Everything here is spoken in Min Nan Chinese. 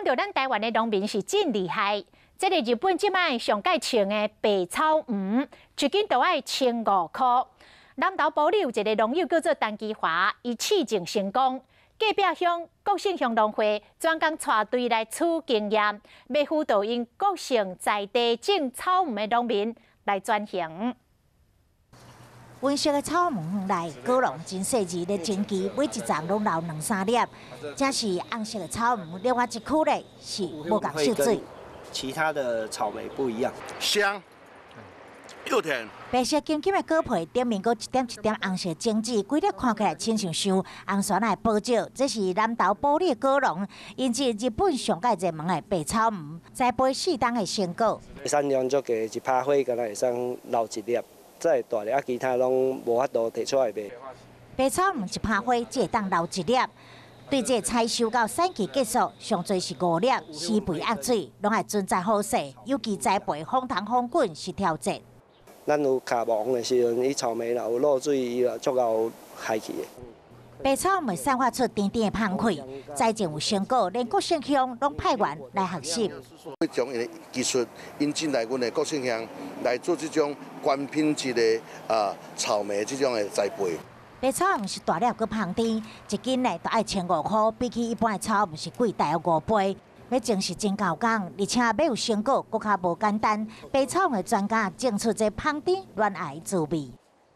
講著咱台灣的農民是真厲害，這个日本這擺上蓋穿的白草莓，一斤都愛1500箍。南投埔里有一个農友叫做陳基華，伊試種成功。隔壁鄉國姓鄉農會專工帶隊來取經驗，欲輔導𪜶國姓在地種草莓的農民來轉型。溫室的草莓園內，果農真細緻咧整枝，每一叢攏留兩三粒。這是紅色的草莓，另外一區咧是無仝色水。其他的草莓不一樣，香又甜。白色金金的果皮頂面閣一點一點紅色種子，規粒看起來親像像紅酸的寶石。這是南投埔里的果農，引進日本上蓋熱門的白草莓，栽培4冬的成果。產量足低，一趴花敢若會使留一粒。才會大粒，啊，其他攏無法度提出來賣。白草莓一趴花只會當留一粒，對這採收到產期結束，上濟是五粒，施肥壓水，攏愛準在好勢。尤其栽培風筒風滾是挑戰。咱有卡網的時陣，伊草莓若有落水，伊就足𠢕害去的。白草莓散發出甜甜的香氣，栽種有成果，連國姓鄉攏派員來學習。將𪜶的技術引進來，阮的國姓鄉來做這種高品質的草莓這種的栽培。白草莓是大粒閣芳甜，一斤呢都愛1500箍，比起一般的草莓是貴大約5倍。欲種是真𠢕工，而且欲有成果，閣較無簡單。白草莓專家種出這芳甜軟愛滋味。